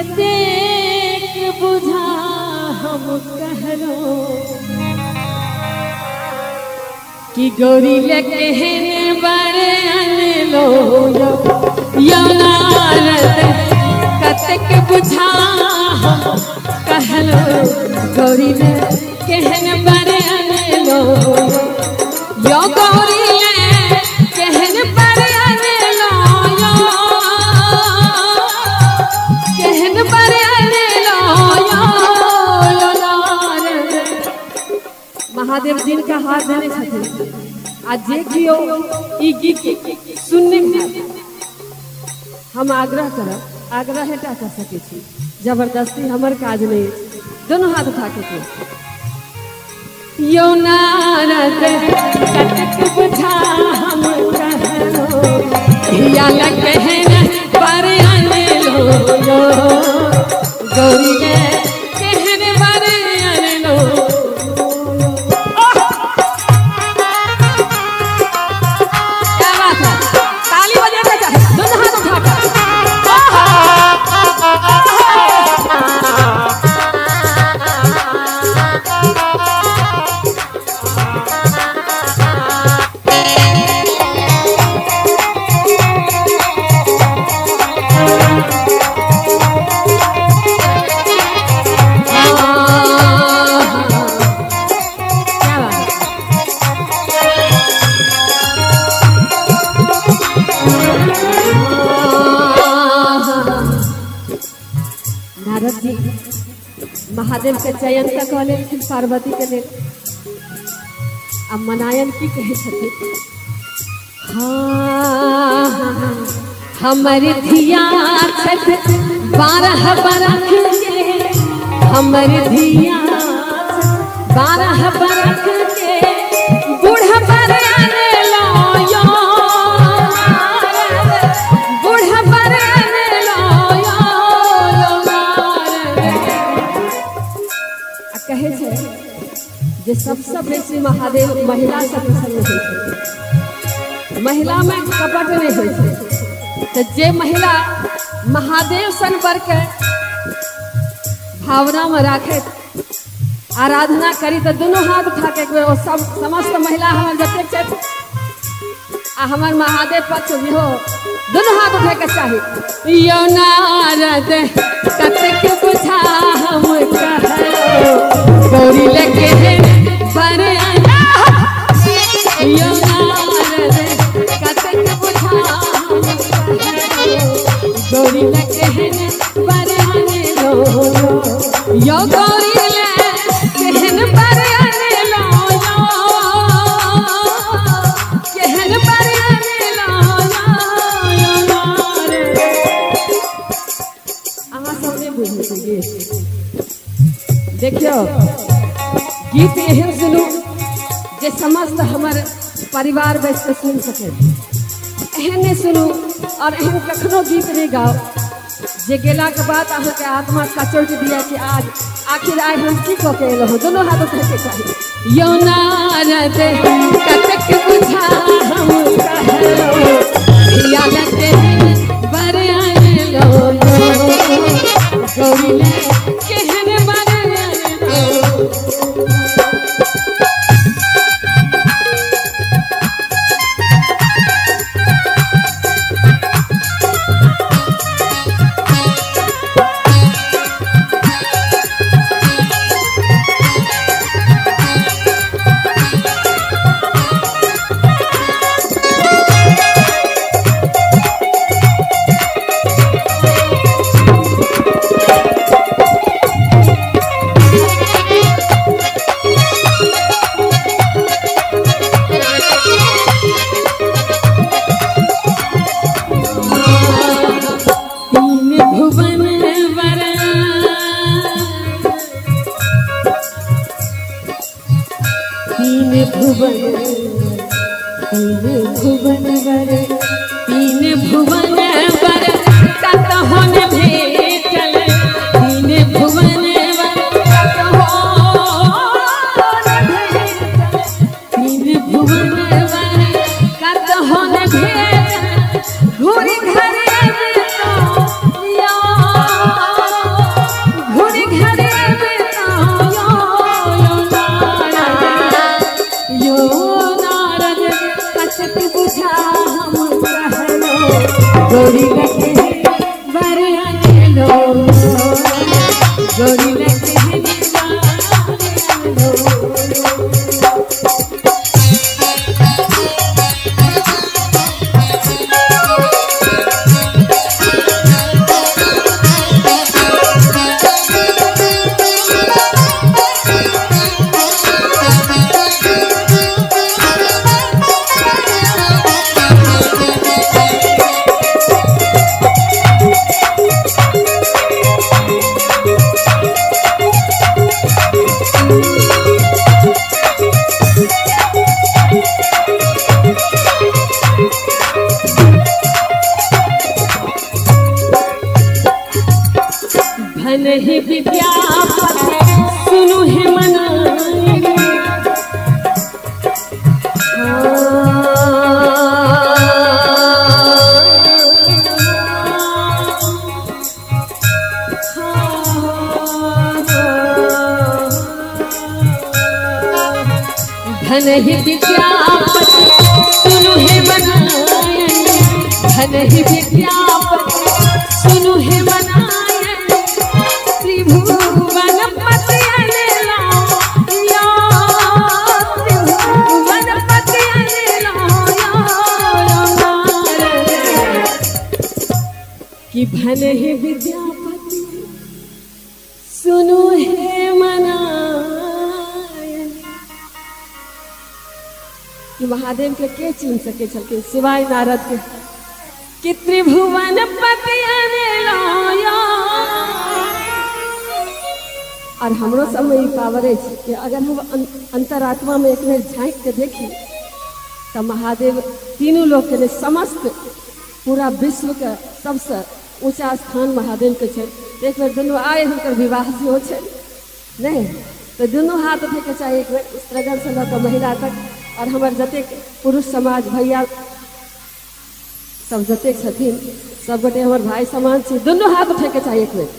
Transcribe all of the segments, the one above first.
कतेक बुझा हम कहलो कि गौरी ले केहन बर अनलो यो नारद, कतेक बुझा हम कहलो गौरी ले केहन बर अनलो यो, गौरी ले केहन बर अनलो यो, केहन बर अनलो यो, यो नारद। महादेव जिनका हाथ देने छथिन आ जे केओ ई गीत सुनने हम आग्रह करब, आग्रह टा कर सकै छी, जबरदस्ती हमर काज नहि अछि। दोनों हाथ उठा के कहियौ। यो नारद, कतेक बुझा हम कहलो धिया लग केहन बर अनलो यो, गौरी ले केहन बर अनलो। क्या बात है, ताली बजाना चाहिए दोनों हाथ उठाकर। क्या बात है। नारद जी महादेव के चयन तऽ कऽ लेलखिन पार्वती के लेल। आ मनायन की कहै छथिन? हाँ, हमर धिया छथि 12 बरख के, हमर धिया छथि 12 बरख के, बूढ़ बर अनलो यो, बूढ़ बर अनलो यो, यो नारद। आ कहै छै जे सबसँ बेसी महादेव महिला से प्रसन्न होइ छै, महिलामे कपट नहि होइ छै। तऽ जे महिला महादेव सन बरके भावनामे राखैत आराधना करी तऽ दुनू हाथ उठा के एक बेर ओ सब समस्त महिला हमर जतेक छथि आ हमर महादेव पक्ष भी हो, दुनू हाथ उठे के चाही। यो नारद, कतेक बुझा हम कहलो गौरी लेके बर यो नारद, कतेक बुझा हम कहलो गौरी लेके बर अनलो यो, गौरी ले केहन बर अनलो यो, केहन बर अनलो यो नारद। अहाँ सब नहि बुझै छी गीत। देखियौ, गीत एहन सुनू जे समस्त हमर परिवार बैस कऽ सुनि सकै। एहन नहि सुनू और एहन कखनो गीत नहि गाउ जे गेलाके बाद अहाँके आत्मा कचोटि दिया कि आज आखिर आइ हम की कऽ के एलहुँ। दुनू हाथ उठैके चाही। यो नारद, कतेक बुझा हम कहलो धिया लगे बर अनलो यो, गौरी ले केहन बर अनलो। तीन भुवन वर, तीन भुवन, तीन भुवन वर, तीन भुवन वर कतहु न भेटल, तीन भुवन वर कतहु न भेटल, तीन भुवन वर कतहु न भेटल, घुरि घर अबितौं यो। गौरी ले केहन बर अनलो। भले ही विद्यापति सुनु हे मनाई, धन ही विद्यापति सुनु हे मनायन, धन ही विद्यापति सुनु हे मनायन, त्रिभुवन पति अनलो या, त्रिभुवन पति अनलो या कि भन ही विद्यापति सुनु हे मनायन। कि महादेव के चिन्ह सके छलखिन सिवाय नारद के, कि त्रिभुवन पति अनलो या। और हमरो सबमे ई पावर अछि कि अगर हम अंतरात्मा में एक बेर झाँकि के देखी तऽ महादेव तीनू लोक के नहि, समस्त पूरा विश्व के सबसँ ऊँचा स्थान महादेव के छै। एक बेर दुनू आइ हुनकर विवाह सेहो छै नहि, तऽ दुनू हाथ उठैके चाही एक बेर, स्त्रीगणसँ लऽ कऽ महिला तक, आओर हमर जतेक पुरुष समाज भैया सब जतेक छथिन सब गोटे हमर भाई समान छी, दुनू हाथ उठैके चाही एक बेर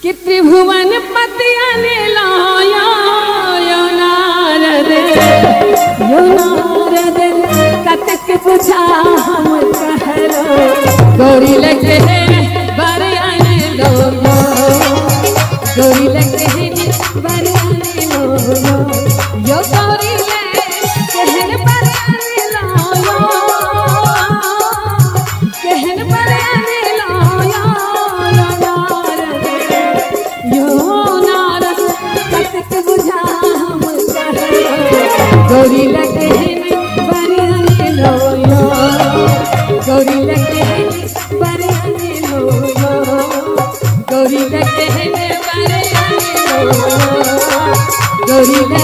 कि त्रिभुवन पति अनलो यो नारद, यो नारद कतेक पूछा हम कहलो, गौरी लगे बर अनलो यो, गौरी लगे बर अनलो यो, यो गौरी ले केहन बर अनलो यो, केहन बर अनलो यो, यो नारद, यो नारद कतेक बुझा हम कहलो, गौरी लगे बर अनलो यो, गौरी लगे बर अनलो यो, गौरी लगे बर अनलो, गौरी ले।